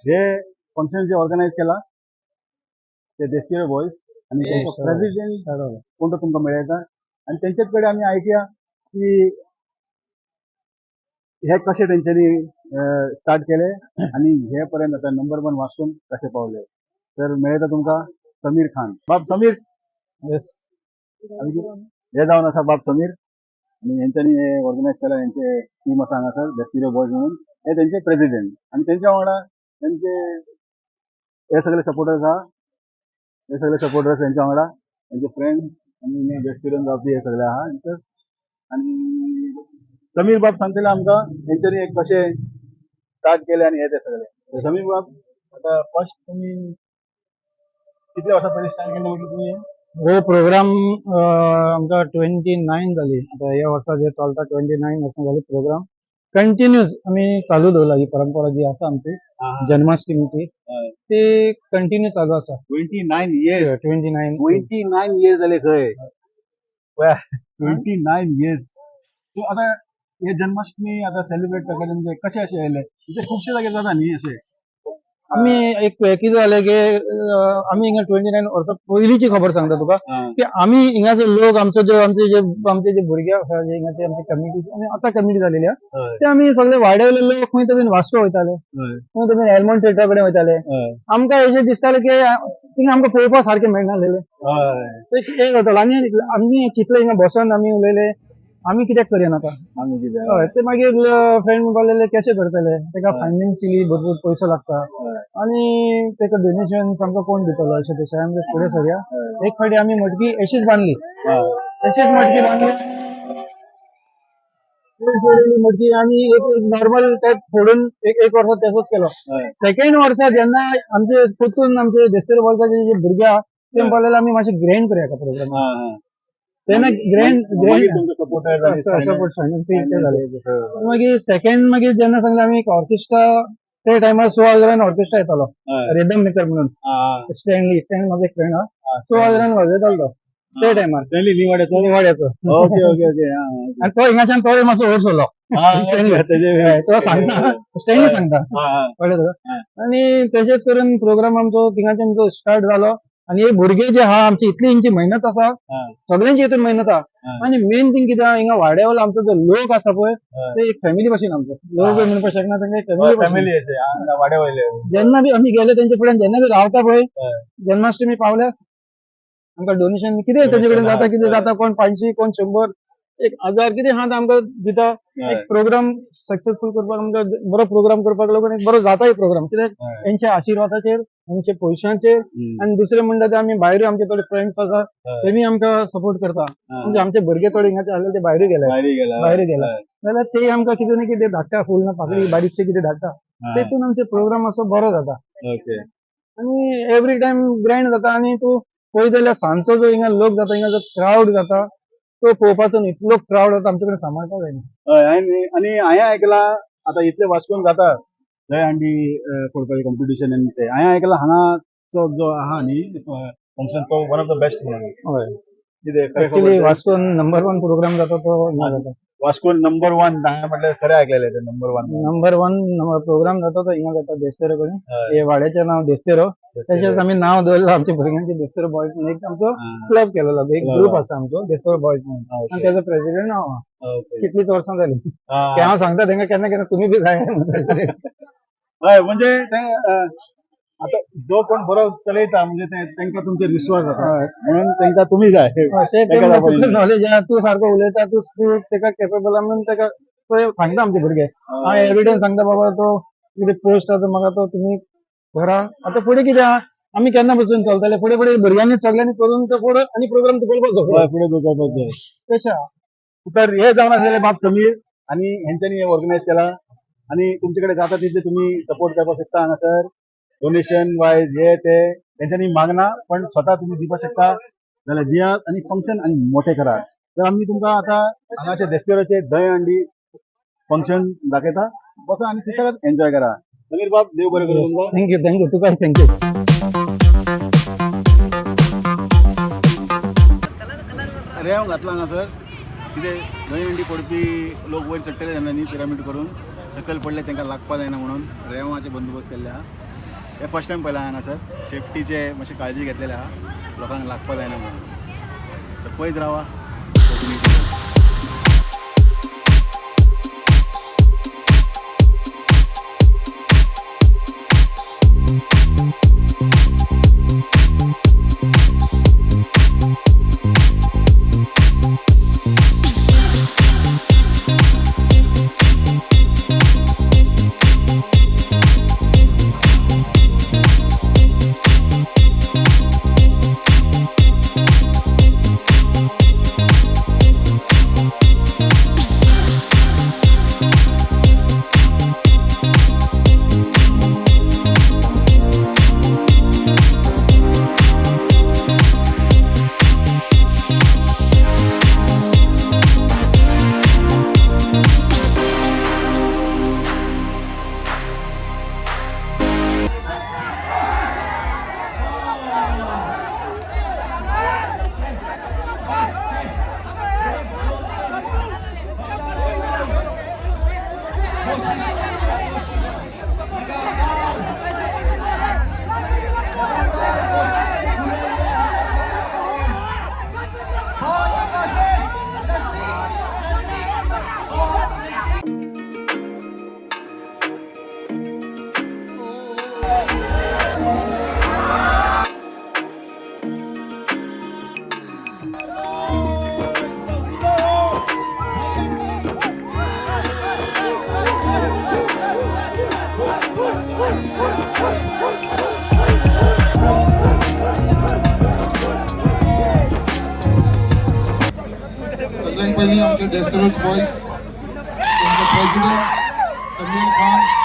हे फंक्शन जे ऑर्गनायज केला ते देस्तेरो बॉयज आणि त्यांचो प्रेसिडेंट कोण तो तुमकां मेळयता आणि तेंच्याच कडेन आमी आयकया की हे कशे तेंच्यांनी स्टार्ट केले आणि हे पर्यंत आता नंबर वन वास्कोन कशे पावले. तर मेळयता तुमकां समीर खान. बाब समीर. येस. हे जावन आसा बाब समीर आणि हेंच्यांनी हे ऑर्गनायज केला. हेंचे टीम आसा हांगासर देस्तेरो बॉयज म्हणून. हे तेंचे प्रेसिडेंट आणि तेंच्या वांगडा तेंचे हे सगळे सपोर्टर्स आहा. हे सगळे सपोर्टर्स तेंच्या वांगडा तेंचे फ्रेंड्स आणि देस्तेरोन जावपी हे सगळे आहा. आणि समीर बाब सांगतले आमकां तेंच्यांनी एक कशें स्टार्ट केलें आनी हे ते सगळे. तर समीर बाब, आता फर्स्ट तुमी कितले वर्सां पयलीं स्टार्ट केलें म्हटलें तुमी? हो प्रोग्राम आमकां 29 जाली आतां. ह्या वर्सा जे चलता 29 वर्सां जाली. प्रोग्राम कंटिन्यूज आमी चालू दवरला. ही परंपरा जी आसा आमची जन्माष्टमीची, ती कंटिन्यू चालू आसा. 29 इयर्स. 29. 29 इयर्स जाले खंय. 29 इयर्स. सो आतां हे जन्माष्टमी आतां सेलिब्रेट करपाचें म्हणजे कशें अशें येयलें? म्हणजे खुबशे जाग्यार जाता न्ही अशें. आमी एक कितें जालें की आमी हिंगा 29 वर्सां पयलींची खबर सांगता तुका की आमी हिंगाचे लोक, आमचो जो आमचे जे भुरगे आसा, जे हिंगाचे आमचे कम्युनिटी आनी आतां कम्युनिटी जालेली आहा, ते आमी सगळे वाड्यावयले लोक खंय तरी वास्को वयताले, खंय तरी एलमोंट थिएटरा कडेन वयताले. आमकां अशें दिसतालें की थिंगा आमकां पळोवपा सारकें मेळनासलेलें. ते एक जातालो आनी आमी चिंतलें, हिंगा बसोन आमी उलयले, आमी कित्याक करया नाका. आमी कितें. हय, ते मागीर फ्रेंड म्हणपाक लागले, कशें करतले तेका, फायनान्शियली भरपूर पयसो लागता आनी तेका डोनेशन आमकां कोण दितलो, अशें तशें. आमी फुडें सरया. एक फावटी आमी मटकी अशीच बांदली, अशीच मटकी बांदली, फोडली मटकी आनी एक नॉर्मल टायप फोडून एक एक वर्सा तसोच केलो. सेकंड वर्सा जेन्ना आमचे परतून आमचे देस्तेर बॉयजाचे जे भुरगे आहा, ते म्हणपाक लागले, आमी मातशें ग्रँड करया प्रोग्राम. तेन्ना ग्रँड मागीर ग्रँड तुमकां सपोर्टर आनी सपोर्ट फायनान्सिंग ते जाले. मागीर सेकंड मागीर जेन्ना सांगलें आमी एक ऑर्केस्ट्रा, ते टायमार 16 हजारान ऑर्केस्ट्रा येतालो, रिदम मेकर म्हणून, स्टॅनली. स्टॅनली म्हाजो एक फ्रेंड आहा, 16 हजारान वाजयतालो तो ते टायमार. स्टॅनली निवाड्याचो? निवाड्याचो. ओके ओके ओके आनी तो हिंगाच्यान तोय मातसो व्हड जालो. तेजे तो सांगता, स्टॅनली सांगता, कळ्ळें तुका? आनी तशेंच करून प्रोग्राम आमचो थिंगाच्यान जो स्टार्ट जालो आनी हे भुरगे जे आहा आमची, इतली हेंची मेहनत आसा, सगळ्यांची हितून मेहनत आहा. आनी मेन थिंग कितें आहा, हिंगा वाड्यावयलो आमचो जो लोक आसा पळय, ते एक फॅमिली भशेन आमचो लोक म्हणपाक शकना, तांकां फॅमिली. फॅमिली अशे वाड्या वयले. जेन्ना बी आमी गेले तेंच्या फुड्यान, जेन्ना बी रावता पळय, जन्माष्टमी पावल्या, आमकां डोनेशन कितें तेंचे कडेन जाता, कितें जाता, कोण 500, कोण 100, 1000, कितें आहा ते आमकां दिता. एक प्रोग्राम सक्सेसफूल करपाक आमकां, बरो प्रोग्राम करपाक लागून एक बरो जाताय प्रोग्राम, कित्याक हेंच्या आशिर्वादाचेर, हेंच्या पयशांचेर. आनी दुसरें म्हणटा ते आमी भायरूय आमचे थोडे फ्रेंड्स आसा, तेमी आमकां सपोर्ट करता. म्हणजे आमचे भुरगे थोडे हिंगाचे आसले, ते भायरूय गेले. भायर गेला. भायर गेला जाल्यार ते आमकां कितें ना कितें धाडटा, फूल ना पाकळी बारीकशें कितें धाडटा. तेतून आमचे प्रोग्राम मातसो बरो जाता आनी एवरी टायम ग्रँड जाता. आनी तूं पळयत जाल्यार सांजचो जो हिंगा लोक जाता, हिंगा जो क्रावड जाता, तो पळोवपाचो न्ही. इतलो क्रावड जाता, आमचे कडेन सांबाळपाक जायना. हय, आनी आनी हांवें आयकलां, आतां इतले वास्कोन जाता दही हांडी फोडपाचें कॉम्पिटिशन आनी ते हांवें आयकलां, हांगाचो जो आहा न्ही फंक्शन, तो वन ऑफ the best म्हणून. कितें खरें खबर एक्चुअली तें? वास्कोन नंबर वन प्रोग्राम जाता तो हिंगा जाता. वास्कोन नंबर वन हांवें म्हटल्यार खरें आयकलेलें तें number one. Number one programme जाता तो हिंगा जाता, देस्तेरो कडेन. हे वाड्याचें नांव देस्तेरो, तशेंच आमी नांव दवरलां आमच्या भुरग्यांचें देस्तेरो बॉयज म्हणून. एक आमचो क्लब केलेलो, एक Club. Group आसा आमचो देस्तेरो बॉयज म्हणून आनी तेजो प्रेसिडेंट हांव आहा. कितलींच वर्सां जाली की हांव सांगता तेंका केन्ना केन्ना, तुमी बी जाय. हय, म्हणजे ते आतां जो कोण बरो चलयता म्हणजे ते तांकां तुमचेर विश्वास आसा म्हणून तांकां तुमी जाय. ते तेका म्हणटा, दाखोवन. नॉलेज आहा, तूं सारको उलयता, तूं तूं तेका केपेबल आहा म्हणून तेका तो सांगता. आमचे भुरगे हांव एवरी टायम सांगता, बाबा तो कितें पोस्ट आसा म्हाका तो तुमी करा. आतां फुडें कितें आहा, आमी केन्ना पसून चलतले, फुडें फुडें भुरग्यांनी सगळ्यांनी करून तो फुडें आनी प्रोग्राम चलोवपाचो. हय, फुडें दुखोवपाचो. तशें आहा. तर हे जावन आसलेले बाब समीर आनी हेंच्यांनी हे ऑर्गनायज केला आनी तुमचे कडेन जाता तितले तुमी सपोर्ट करपाक शकता हांगासर, डोनेशन वायज हे ते. तेंच्यांनी मागना, पण स्वता तुमी दिवपाक शकता जाल्यार दियात आनी फंक्शन आनी मोठें करात. तर आमी तुमकां आतां हांगाचे देस्पेराचे दही हांडी फंक्शन दाखयता. बसा आनी सुशेगाद एन्जॉय करा. समीर बाब, देव बरें करूं तुमकां. Thank you, thank you. तुका thank you. रेंव घातला हांगासर. कितें दही हंडी फोडपी लोक वयर चडटले तेन्ना न्ही पिरामीड करून सकयल पडले, तांकां लागपा जायना म्हणून रेंवाचे बंदोबस्त केल्ले आहा. हे फर्स्ट टायम पळयला हांगासर सेफ्टीचे मातशी काळजी घेतलेली आहा, लोकांक लागपा जायना म्हणून. तर पळयत रावा कोंकणी. सगळ्यात पहिली आमचे डेस्टरोज बॉईज, त्यांचे प्रेसिडेंट समीर खान.